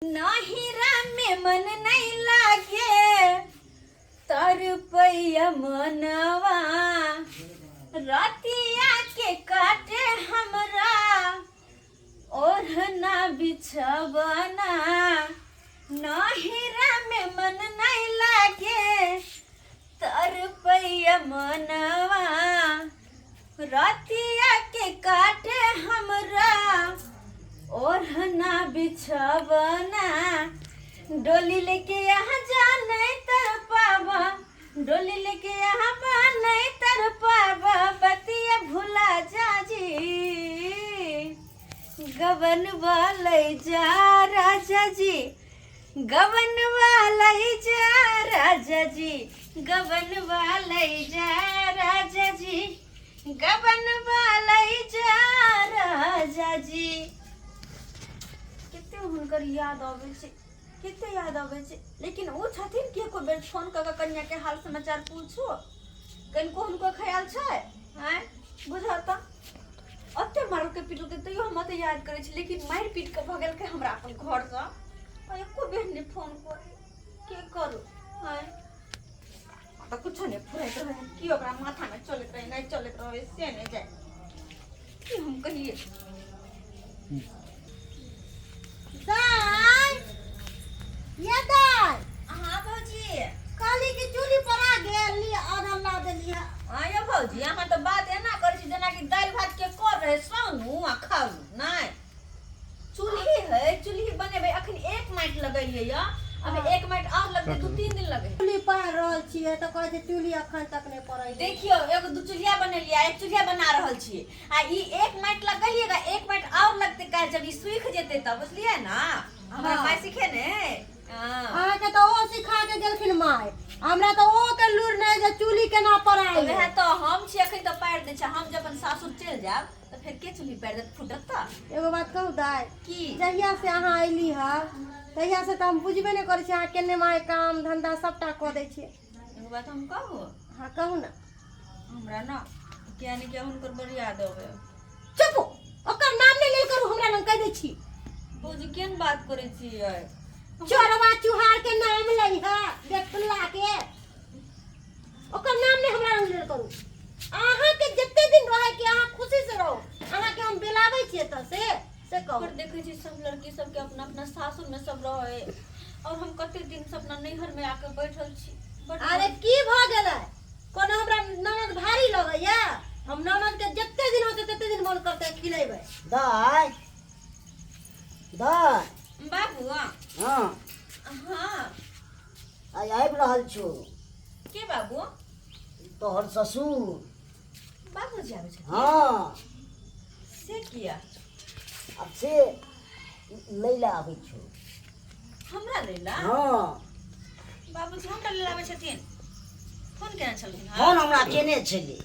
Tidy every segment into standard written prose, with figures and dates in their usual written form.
नहिरा में मन नहीं लागे तरपैया मनवा, रतिया के काटे हमरा ओढ़ना बिछवना। नहिरा में मन नहीं लागे तरपैया मनवा, रतिया के काटे हमरा ओढ़ना बिछवना। डोली लेके यहाँ जा नहीं तर पावा, डोली लेके यहाँ बा नहीं तर पावा, बतिया भुला जा जी। गबन वाले जा राजा जी, गबन वाले जा राजा जी, गबन वाले जा राजा जी, गबन वाले जा राजा जी। कते हुनकर याद अबै छै, कते याद अबै छै, लेकिन ओ छथिन कि एको बेर फोन कऽ कऽ कनिया के हाल समाचार पूछू, कनिको हुनको ख्याल छै? आँय बुझल तऽ ओते मारलकै पीटलकै तैयो हम ओते याद करै छी, लेकिन मारि पीट कऽ भगेलकै हमरा अपन घरसँ, आ एको बेर नहि फोन करै, के करू? आँय तऽ कुछो नहि फुराइत रहै, की ओकरा माथामे चलैत रहै नहि चलैत रहै से नहि जाय, की हम कहियै। दाय ये दाय। हाँ भौजी। कहली कि चूल्ही पर आ गेल ली आधा ला देली है। हाँ यौ भौजी, अहाँ तऽ बात एना करै छी जेनाकि दालि भात के कर रहे सानू आ खाउ। नहि चूल्ही है, चूल्ही बनेबै अखन एक माटि लगेलियै यऽ, अभी एक माटि आओर लगतै, 2-3 दिन लगै। चूल्ही पार रहल छियै तऽ कहै छै चूल्ही अखन तक नहि पड़ै। देखियौ एगो 2 चूल्हिया बनेलियै, एक चूल्हिया बना रहल छियै, आ ई एक माटि लगेलियै गा, एक माटि आओर लगतै काल्हि जब ई सूखि जेतै तब, बुझलियै ना? हमरा हाँ। माय सीखे ने। हाँ। अहाँके तऽ ओ सिखा के गेलखिन माय, हमरा तऽ ओ के लूर नहि जे चूल्ही केना पड़ाइ। तऽ वएह तऽ हम छी अखन तऽ पारि दै छी, हम जब अपन सासुर चलि जायब तऽ फेर के चूल्ही पारि देत फुटत तऽ? एगो बात कहू दाय? की? जहिया से अहाँ अयली हँ तहिया से तऽ हम बुझबे नहि करै छी अहाँ केने माय काम धंधा सबटा कऽ दै छियै। एगो बात हम कहू? हाँ कहू ना। हमरा ना किया ने किया हुनकर बड़ याद अबै। चुप, ओकर नाम नहि लेल करू हमरा लग, कहि दै छी। भौजी केहन बात करै छियै? चोरवा चुहार के नाम लै है देखला के, ओकर नाम नहि हमरा लग लेल करू। अहाँ के जते दिन रहे के अहाँ खुशी से रहो, अहाँ के हम बेलाबै छियै तऽ से कहू। पर देखै छी सब लड़की सबके अपना अपना सासुर में सब रहे, और हम कते दिन से अपना नैहर में आके बैठल छी। अरे की भऽ गेलै? कोनो हमरा ननद भारी लगैया? हम ननद के जते दिन होतै तते दिन मन करतै खिलेबै। दाय दाय। बाबू। हाँ। हाँ। आइ आबि रहल छौ। के बाबू? तोहर ससुर। बाबूजी आबै छथिन? हाँ। से किया? अब से लै लए आबै छौ। हमरा लै लए? हाँ। बाबूजी हमरा लै आबै छथिन? फोन केने छलखिन? हाँ फोन हमरा केने छलै।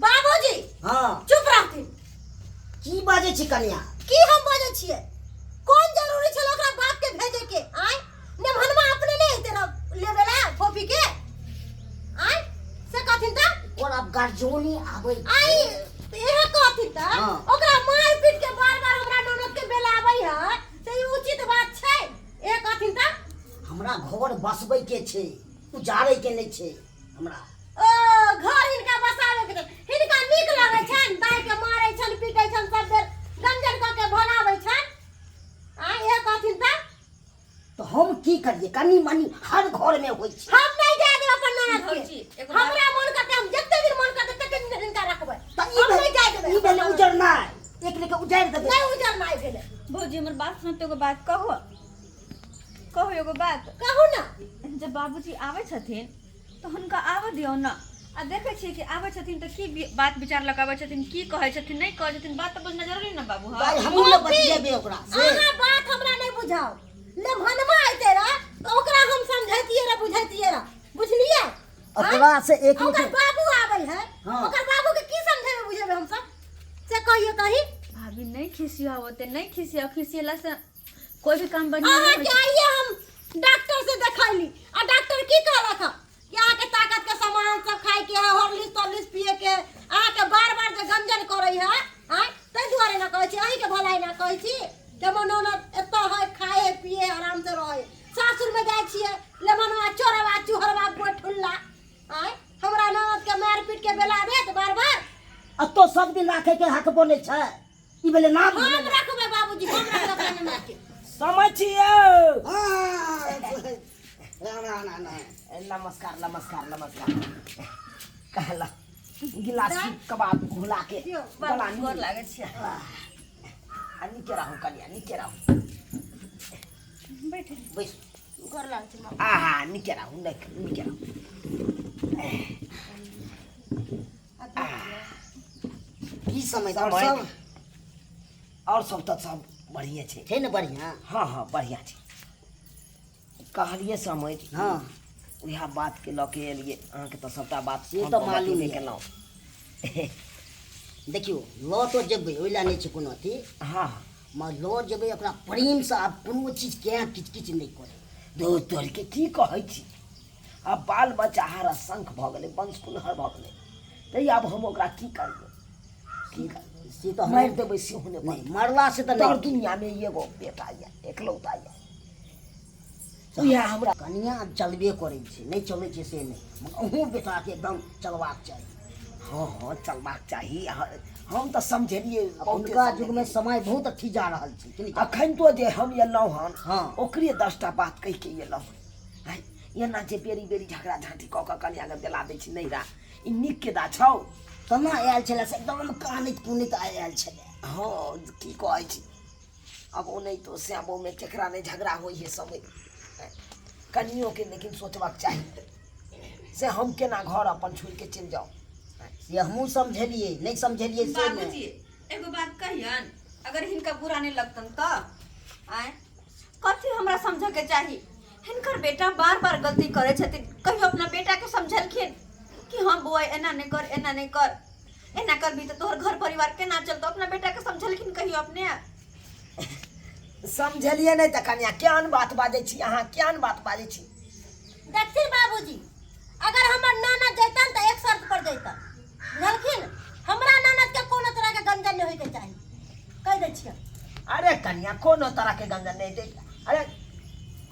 बाबूजी। हाँ। चुप रहथिन। की बाजै छी कनिया? की हम बाजै छियै? कोन जरूरी छल ओकरा बाप के भेजे के? आय नेमहनमा अपने नहि एते लेबे ला फोफी के? आय से कहथिन तऽ ओकर आब गार्जियनी आबै। आय इहे कहथिन तऽ हाँ। ओकरा मारि पीट के बार बार हमरा ननद के बेलाबै है से ई उचित बात छै? इहे कहथिन तऽ हमरा घर बसबै के छै, उजाड़ै के नहि छै हमरा। ओ घर हिनका बसाबै के छै, हिनका नीक लगै छनि दाइ के मारै छनि पीटै छनि सब बेर गंजन कऽ के भगाबै छनि। आ इहे कहथिन तऽ तऽ हम की करिए? कनी मनी हर घर में होइ छै। हम नहीं जाय देब अपन ननद के। भौजी, एगो बात- हमरा मन करते हम जते दिन मन करते तते दिन हिनका रखबै। तऽ ई हम नहीं जाय देबै। ई भेलै उजरनाइ, एक लेके उजारि देबै। नहीं उजरनाइ भेलै। भौजी हमर बात सुनते एगो बात कहू, कहू एगो बात। कहू ना। जब बाबूजी आबै छथिन तऽ हुनका आबऽ दियौ ना, आ देखै छियै कि आबै छथिन तऽ की बात विचार लऽ कऽ आबै छथिन, की कहै छथिन नहि कहै छथिन, बात तऽ बुझना जरूरी ने बाबू। दाइ हमहूँ ने बतियेबै ओकरा से। अहाँ बात हमरा नहि बुझाउ, लेभनमा ऐते रह तऽ ओकरा हम समझैतियै रह बुझैतियै रह, बुझलियै? ओकरा से एक ओकर बाबू आबै है। हाँ। ओकर बाबू के की समझेबै बुझेबै हम सब से कहियो कही। भाभी नहीं खिसियाओ ओते, नहीं खिसियाओ, खिसियेला से कोई भी काम बढ़िया अहाँ नहीं के होइ छै। आइए हम डॉक्टर से देखैली आ डॉक्टर की कहलक हँ कि अहाँ के ताकत के सामान सब खाए के है, हॉर्लिक्स तॉर्लिक्स पिए के है, अहाँ के बार बार जे गंजन करै है, आँय ताहि दुआरे ना कहै छी, अहीं के भलाई ना कहै छी। कि हमर ननद एतऽ है, खाए है, पिए है, आराम से रहे। सासुर में जाइ छियै, लेमनवा चोरवा चुहरवा गोठुल्ला आय हमरा ननद के मारि पीट के बेला देत बार बार। आ तो सब दिन राखे के हक बनै छै, ई भेलै नाम। हम रखबै बाबूजी, हम रखबै अपना ननद के। समझ छियौ। हाँ, ना ना ना ना। नमस्कार नमस्कार नमस्कार। कहला गिलास कबाब घुला के दियौ, गला गोर लागै छियै। आ नीके रहू कनिया, नीके रहू। बैठ। बैस। गोर लागै छै। आहा, नीके रहू, नीके रहू। की समय और समय। सब? और सब तऽ सब बढ़िए छै। छै ने बढ़िआँ? हँ हँ, बढ़िआँ छै। कहलियै समझ। हँ। उएह बातके लऽ के एलियै अहाँके तऽ सबटा बात से फोन तऽ पर मालूम बतेबे यऽ। केलहुँ। देखियौ, लऽ तो जेबै, ओहि लए नहि छै कोनो अथी। हँ। मगर लऽ जेबै ओकरा प्रेमसँ, आब कोनो चीज केँ किच किच नहि करै। दो तोहरके की कहै छी, आब बाल बच्चा हर शंख भऽ गेलै, वंश कुलहर भऽ गेलै, तऽ आब हम ओकरा की करियै, की करियै? से तऽ मारि देबै सेहो नहि। नहि, मरला से तऽ तोहर नहि। दुनियामे एगो बेटा यऽ, एकलौता यऽ, इएह हमरा। कनिया चलबे करै छै, नहि चलै छै से नहि, मगर अहूँ बेटाके एकदम चलबाक चाही। हँ हँ, चलबाक चाही। हम तऽ समझेलियै बहुते। हुनका युगमे समय बहुत अथी जा रहल छै कि नहि? अखन तो जे हम एलहुँ हन, हँ। ओकरे 10टा बात कहि के एलहुँ हन। आँय, एना जे बेरी बेरी झगड़ा झाँटी कऽ कऽ कनियाके देला दै छी नैहरा, ई नीक केदा छौ? केना आयल छलै से एकदम कानैत कुनैत आयल छलै। हँ, की कहै छी, आब ओनाहितो श्यामोमे केकरा नहि झगड़ा होइ है समय कनियोके, लेकिन सोचबाक चाही से हम केना घर अपन छोड़ि के चलि जाउ। से हमहूँ समझेलियै, नहि समझेलियै से नहि। बाबूजी, एगो बात कहियन, अगर हिनका बुरा नहीं लगतन तऽ? आँय, कथी हमरा समझऽ के चाही? हिनकर बेटा बार बार गलती करै छथिन, कहियो अपना बेटा के समझलखिन कि हाँ बौआ, एना नहीं कर, एना नहीं कर, एना करबी तऽ तोहर घर परिवार केना चलतो? अपना बेटा के समझलखिन कहियो अपने? समझलियै नहि तऽ कनिया, केहन बात बाजै छी अहाँ, केहन बात बाजै छी? देखथिन बाबूजी, अगर हमर ननद जैतन तऽ एक शर्त पर जैतन, बुझलखिन? हमरा ननद के कोनो तरह के गंजन नहीं होय के चाही, कहि दै छियै। अरे कनिया, कोनो तरह के गंजन नहि हेतै। अरे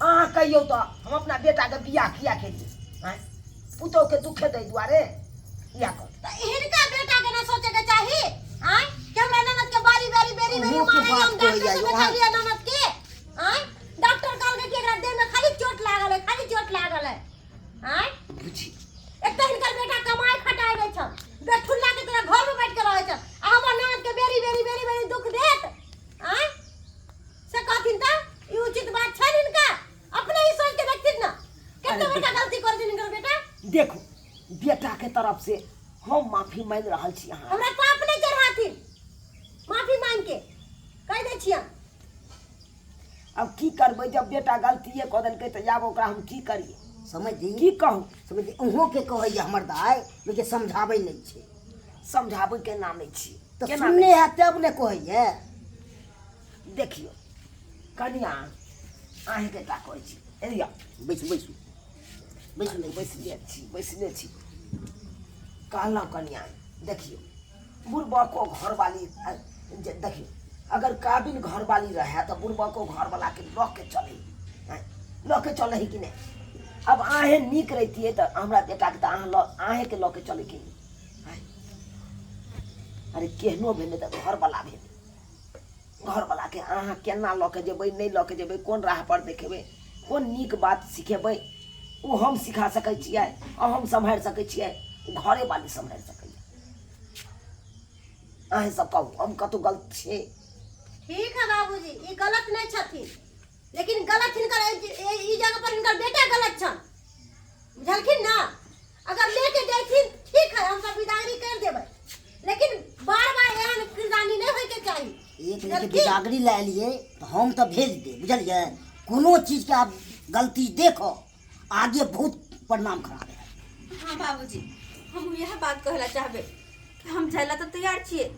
अहाँ कहियौ तऽ हम अपना बेटाके बियाह किया केलियै? आँय, पुतोहके दुखे दै दुआरे इएह कर। तऽ हिनका बेटा के ना सोचे के चाही आँय कि हमरा ननद के बारी बारी बेरी बेरी अहूँ के मारे? बात हम कहै डॉक्टर से जाइयो, देखेलियै ननद के। आँय, डॉक्टर कहलकै कि एकरा देह में खाली चोट लागल है, खाली चोट लागल है। आँय। बुझी। एक तऽ हिनकर बेटा कमाइ खटाइ नहि छल, बेठुल्ला के तरह घर में बैठ के रहै छल, आ हमर ननद के बेरी बेरी बेरी बेरी दुख देत। आँय, से कहथिन तऽ ई उचित बात छै हिनका? अपने ही सोच के देखथिन ना, कते बड़का गलती कर दिन हिनकर बेटा। देखू, बेटाके तरफ से हम माफी मांगि रहल छी अहाँ। हमरा पाप नहीं चढ़ाथिन माफी मांग के, कहि दै छियन। अब की करबै, जब बेटा गलतिए कऽ देलकै तऽ आब ओकरा हम की करियै? समझी। की कहू? समझी, अहूँके कहैए हमर दाइ, लेकिन समझाबै नहि छै। समझाबै के नाम नहि छी। तऽ केना? सुनने हैत तब ने कहैए। देखियौ कनिया, अहीँके टा कहै छी, एलिया। बैसू बैसू बैसू, नहि। बैसले छी, बैसले छी। कहलहुँ कनिया, देखियौ, बुढ़बको घरवाली जे देखियौ, अगर काबिल घरवाली रहए तऽ बुढ़बको घरवलाके लऽ के चलै, आँय, लऽ के चलै कि नहि? आब अहेँ नीक रहितियै तऽ हमरा बेटाके तऽ अहाँ लऽ अहेँके लऽ के चलै कि नहि? आँय? अरे केहनो भेलै तऽ घरवला भेलै। घरवलाके अहाँ केना लऽ के जेबै, नहि लऽ के जेबै, कोन राह पर देखेबै, कोन नीक बात सिखेबै, ओ हम सिखा सकै छियै आ हम सम्हारि सकै छियै? घरे वाली सम्हारि सकैए। अहेँ सब कहू, हम कतहु गलत छियै? ठीक है बाबूजी, ई गलत नहीं छथिन, लेकिन गलत हिनकर ई जगह पर हिनकर बेटा गलत छन, बुझलखिन ना? अगर लेके जैथिन ठीक है, हम सब विदागरी कर देबै, लेकिन बार बार एहन किरदानी नहीं होय के चाही। एक लेके बुझलखिन? बिदागरी लए एलियै तऽ हम तऽ भेज दे, बुझलियै? कोनो चीजके आब गलती देखो, आगे बहुत परिणाम खराब है। हाँ बाबूजी, हम यह बात कहला चाहबे कि हम जाइला तऽ तैयार छियै,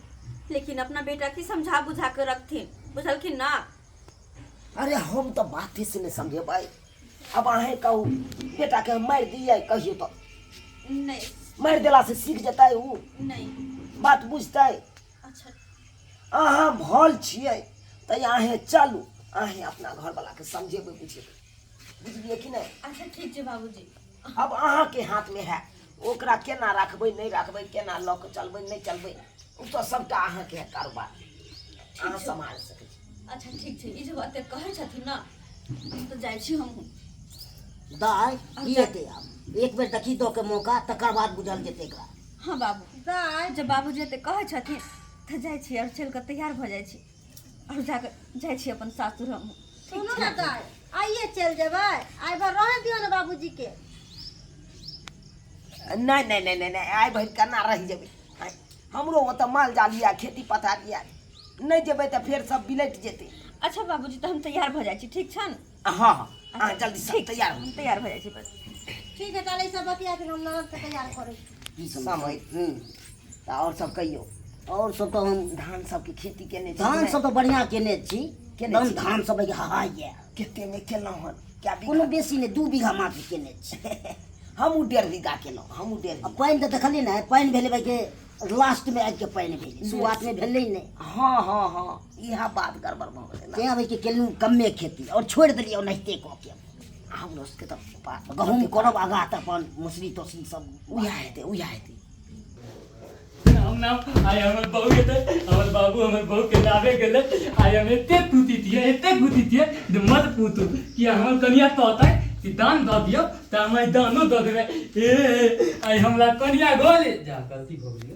लेकिन अपना बेटा के समझा बुझा के रखथिन, बुझलखिन ना? अरे हम तऽ बाते से नहि समझेबै। अब अहेँ कहू, बेटाके हम मारि दियै? कहियौ तऽ। नहीं। मारि देलासँ सीख जेतै ओ? नहीं। बात बुझतै? अच्छा। अहाँ भल छियै तऽ अहेँ चलू, अहेँ अपना घरवलाके समझेबै बुझेबै, बुझलियै कि नहि? अच्छा ठीक छै बाबूजी। अब अहाँके हाथमे है, ओकरा केना राखबै नहि राखबै, केना लऽ कऽ चलबै नहि चलबै, ओ तऽ सबटा अहाँके है कारोबार, अहाँ सम्हारि सकै छी। अच्छा ठीक छै, ई जब एते कहै छथिन ने तऽ जाइ छी हमहूँ। दाइ की हेतै आब, एक बेर देखी दऽ के मौका, तकर बाद बुझल जेतै एकरा। हँ बाबू। दाइ जब बाबूजी एते कहै छथिन तऽ जाइ छी आओर चलि कऽ तैयार भऽ जाइ छी आओर जाकऽ जाइ छी अपन सासुर हमहूँ। सुनू ने दाइ, आइए चलि जेबै, आइ भर रहै दियौ ने बाबूजीके। नहि नहि नहि नहि नहि, आइ भरि केना रहि जेबै? आँय, हमरो ओतऽ माल जाल यऽ, खेती पथार यऽ, नहि जेबै तऽ फेर सब बिलटि जेतै। अच्छा बाबूजी, तऽ हम तैयार भऽ जाइ छी, ठीक छनि? हँ हँ, अहाँ जल्दीसँ ठीक छै, तैयार हम तैयार भऽ जाइ छी बस। ठीक है, ताले सब बतिया के हम ननद के तैयार करै छी। की समय। तऽ आओर सब कहियौ। आओर सब तऽ हम धान सबके खेती केने छी? धान सब तऽ बढ़िआँ केने छी। केने एकदम छी? धान सब हाहाइए। कते मे केलहुँ हन? कए बीघा? कोनो बेसी नहि, 2 बीघा मात्र केने छी। हमहूँ 1.5 बीघा केलहुँ, हमहूँ 1.5 आ बीघा। पानि तऽ देखलियै ने, पानि भेलै भाइके लास्टमे आबिके पानि भेलै, शुरुआतमे भेलै नहि। हँ हँ हँ, इएह बात गड़बड़ भऽ गेलै ने। तेँ अबैके केलहुँ कम्मे खेती आओर छोड़ि देलियै ओनाहिते कऽ के। हमरो सबके तऽ गहूँम करब आगाँ तऽ अपन मौसरी तोसरी सब उएह हेतै, उएह हेतै। हम ना आइ हमर बहू एतै, हमर बाबू हमर बहू के लाबे गेलै। आइ हम एते कुदितियै, एते कुदितियै जे मत पूतू कि हमर कनिया कहतै कि दान दऽ दियौ तऽ हम आइ दानो दऽ देबै। ए आइ हमरा कनिया गोल जा गलती भऽ गेलै।